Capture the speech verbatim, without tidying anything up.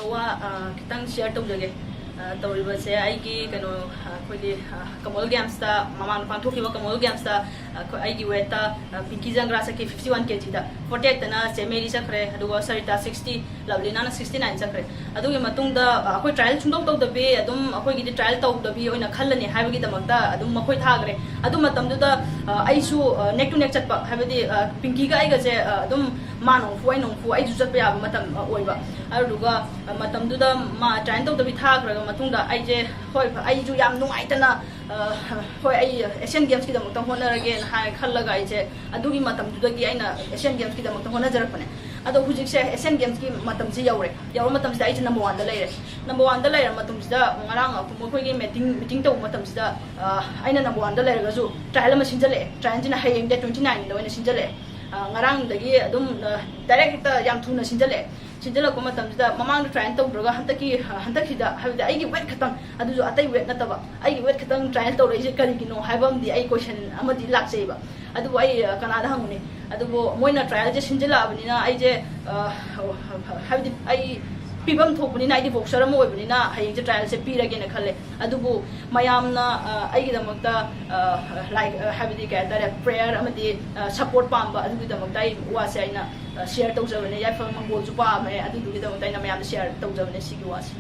ꯋꯥ ꯑ, ꯈꯤꯇꯪ ꯁꯤꯌꯔ ꯇꯧꯖꯒꯦ꯫ ꯑ, ꯇꯧꯔꯤꯕꯁꯦ ꯑꯩꯒꯤ ꯀꯩꯅꯣ, ꯑ, ꯑꯩꯈꯣꯏꯒꯤ, ꯑ, ꯀꯃꯣꯜ ꯒꯦꯝꯁꯇ, ꯃꯃꯥꯡꯗ ꯄꯥꯡꯊꯣꯛꯈꯤꯕ ꯀꯃꯣꯜ ꯒꯦꯝꯁꯇ, ꯑ, ꯑꯩꯈꯣꯏ, ꯑꯩꯒꯤ ꯋꯦꯠꯇ, ꯑ, ꯄꯤꯡꯀꯤ ꯖꯪꯒ꯭ꯔꯥ ꯆꯠꯈꯤ, ꯐꯤꯐꯇꯤ ꯋꯥꯟ ꯀꯦ ꯖꯤꯗ꯫ ꯐꯣꯔꯇꯤ ꯑꯩꯠꯇꯅ ꯆꯦ ꯃꯦꯔꯤ ꯆꯠꯈ꯭ꯔꯦ, ꯑꯗꯨꯒ ꯁꯔꯤꯇꯥ ꯁꯤꯛꯁꯇꯤ, ꯂꯕꯂꯤꯅꯥꯅ ꯁꯤꯛꯁꯇꯤ ꯅꯥꯏꯟ ꯆꯠꯈ꯭ꯔꯦ꯫ ꯑꯗꯨꯒꯤ ꯃꯇꯨꯡꯗ, ꯑ, ꯑꯩꯈꯣꯏ ꯇ꯭ꯔꯥꯏꯌꯦꯜ ꯁꯨꯡꯇꯧ ꯇꯧꯗꯕꯤ, ꯑꯗꯨꯝ ꯑꯩꯈꯣꯏꯒꯤꯗꯤ ꯇ꯭ꯔꯥꯏꯌꯦꯜ ꯇꯧꯗꯕꯤ ꯑꯣꯏꯅ ꯈꯜꯂꯅꯤ ꯍꯥꯏꯕꯒꯤꯗꯃꯛꯇ ꯑꯗꯨꯝ ꯃꯈꯣꯏ ꯊꯥꯈ꯭ꯔꯦ꯫ ꯑꯗꯨ ꯃꯇꯝꯗꯨꯗ, ꯑ, ꯑꯩꯁꯨ, ꯑ, neck to neck ꯆꯠꯄ, ꯍꯥꯏꯕꯗꯤ, ꯑ, ꯄꯤꯡꯀꯤꯒ ꯑꯩꯒꯁꯦ, ꯑ, ꯑꯗꯨꯝ ꯃꯥ ꯅꯣꯡꯐꯨ ꯑꯩ ꯅꯣꯡꯐꯨ ꯑꯩꯁꯨ ꯆꯠꯄ ꯌꯥꯕ ꯃꯇꯝ, ꯑ, ꯑꯣꯏꯕ꯫ ꯑꯗꯨꯗꯨꯒ, ꯑ, ꯃꯇꯝꯗꯨꯗ ꯃꯥ ꯇ꯭ꯔꯥꯏꯌꯦꯜ ꯇꯧꯗꯕꯤ ꯊꯥꯈ꯭ꯔꯒ ꯃꯇꯨꯡꯗ ꯑꯩꯁꯦ, ꯍꯣꯏ, ꯑꯩꯁꯨ ꯌꯥꯝ ꯅꯨꯡꯉꯥꯏꯇꯅ, ꯑ, ꯍꯣꯏ, ꯑꯩ ꯑꯦꯁꯤꯌꯥꯟ ꯒꯦꯝꯁꯀꯤꯗꯃꯛꯇ ꯍꯣꯠꯅꯔꯒꯦꯅ ꯍꯥꯏ ꯈꯜꯂꯒ ꯑꯩꯁꯦ ꯑꯗꯨꯒꯤ ꯃꯇꯝꯗꯨꯗꯒꯤ ꯑꯩꯅ ꯑꯦꯁꯤꯌꯥꯟ ꯒꯦꯝꯁꯀꯤꯗꯃꯛꯇ ꯍꯣꯠꯅꯖꯔꯛꯄꯅꯦ꯫ ꯑꯗꯣ ꯍꯧꯖꯤꯛꯁꯦ ꯑꯦꯁꯤꯌꯥꯟ ꯒꯦꯝꯁꯀꯤ ꯃꯇꯝꯁꯤ ꯌꯧꯔꯦ꯫ ꯌꯧꯔ ꯃꯇꯝꯁꯤꯗ ꯑꯩꯁꯦ ꯅꯝꯕꯔ ꯋꯥꯟꯗ ꯂꯩꯔꯦ꯫ ꯅꯝꯕꯔ ꯋꯥꯟꯗ ꯂꯩꯔ ꯃꯇꯝꯁꯤꯗ ꯉꯔꯥꯡ ꯃꯈꯣꯏꯒꯤ ꯃꯤꯇꯤꯡ, ꯃꯤꯇꯤꯡ ꯇꯧꯕ ꯃꯇꯝꯁꯤꯗ, ꯑ, ꯑꯩꯅ ꯅꯝꯕꯔ ꯋꯥꯟꯗ ꯂꯩꯔꯒꯁꯨ ꯇ꯭ꯔꯥꯏꯌꯦꯜ ꯑꯃ ꯁꯤꯟꯖꯜꯂꯛꯑꯦ꯫ ꯇ꯭ꯔꯥꯏꯌꯦꯜꯁꯤꯅ ꯍꯌꯦꯡ ꯗꯦꯠ ꯇ꯭ꯋꯦꯟꯇꯤ ꯅꯥꯏꯟꯗ ꯑꯣꯏꯅ ꯁꯤꯟꯖꯜꯂꯛꯑꯦ꯫ ꯑ, ꯉꯔꯥꯡꯗꯒꯤ ꯑꯗꯨꯝ, ꯑ, ꯗꯥꯏꯔꯦꯛ ꯍꯦꯛꯇ ꯌꯥꯝ ꯊꯨꯅ ꯁꯤꯟꯖꯜꯂꯛꯑꯦ꯫ ꯁꯤꯟꯖꯜꯂꯛꯄ ꯃꯇꯝꯁꯤꯗ ꯃꯃꯥꯡꯗ ꯇ꯭ꯔꯥꯏꯌꯦꯜ ꯇꯧꯗ꯭ꯔꯒ ꯍꯟꯗꯛꯀꯤ, ꯍꯟꯗꯛꯁꯤꯗ, ꯍꯥꯏꯕꯗꯤ ꯑꯩꯒꯤ ꯋꯦꯠ ꯈꯛꯇꯪ, ꯑꯗꯨꯁꯨ ꯑꯇꯩ ꯋꯦꯠ ꯅꯠꯇꯕ, ꯑꯩꯒꯤ ꯋꯦꯠ ꯈꯛꯇꯪ ꯇ꯭ꯔꯥꯏꯌꯦꯜ ꯇꯧꯔꯛꯏꯁꯦ ꯀꯔꯤꯒꯤꯅꯣ ꯍꯥꯏꯕ ꯑꯃꯗꯤ ꯑꯩ ꯀꯣꯏꯁꯟ ꯑꯃꯗꯤ ꯂꯥꯛꯆꯩꯕ꯫ ꯑꯗꯨꯕꯨ ꯑꯩ, ꯑ, ꯀꯅꯥꯗ ꯍꯪꯉꯨꯅꯤ? ꯑꯗꯨꯕꯨ ꯃꯣꯏꯅ ꯇ꯭ꯔꯥꯏꯌꯦꯜꯁꯦ ꯁꯤꯟꯖꯤꯜꯂꯛꯑꯕꯅꯤꯅ ꯑꯩꯁꯦ, ꯑ, ꯍꯥꯏꯕꯗꯤ ꯑꯩ ꯄꯤꯐꯝ ꯊꯣꯛꯄꯅꯤꯅ, ꯑꯩꯗꯤ ꯕꯣꯛꯁꯔ ꯑꯃ ꯑꯣꯏꯕꯅꯤꯅ ꯍꯌꯦꯡꯁꯦ ꯇ꯭ꯔꯥꯏꯌꯦꯜꯁꯦ ꯄꯤꯔꯒꯦꯅ ꯈꯜꯂꯦ꯫ ꯑꯗꯨꯕꯨ ꯃꯌꯥꯝꯅ, ꯑ, ꯑꯩꯒꯤꯗꯃꯛꯇ, ꯑ, ꯂꯥꯏꯛ, ꯑ, ꯍꯥꯏꯕꯗꯤ ꯀꯩ ꯍꯥꯏꯇꯥꯔꯦ, ꯄ꯭ꯔꯦꯌꯔ ꯑꯃꯗꯤ, ꯑ, ꯁꯄꯣꯔꯠ ꯄꯥꯝꯕ, ꯑꯗꯨꯒꯤꯗꯃꯛꯇ ꯑꯩ ꯋꯥꯁꯦ ꯑꯩꯅ, ꯑ, ꯁꯤꯌꯔ ꯇꯧꯖꯕꯅꯦ꯫ ꯌꯥꯏꯐꯕ ꯃꯪꯒꯣꯜꯁꯨ ꯄꯥꯝꯃꯦ, ꯑꯗꯨꯗꯨꯒꯤꯗꯃꯛꯇ ꯑꯩꯅ ꯃꯌꯥꯝꯗ ꯁꯤꯌꯔ ꯇꯧꯖꯕꯅꯦ ꯁꯤꯒꯤ ꯋꯥꯁꯦ꯫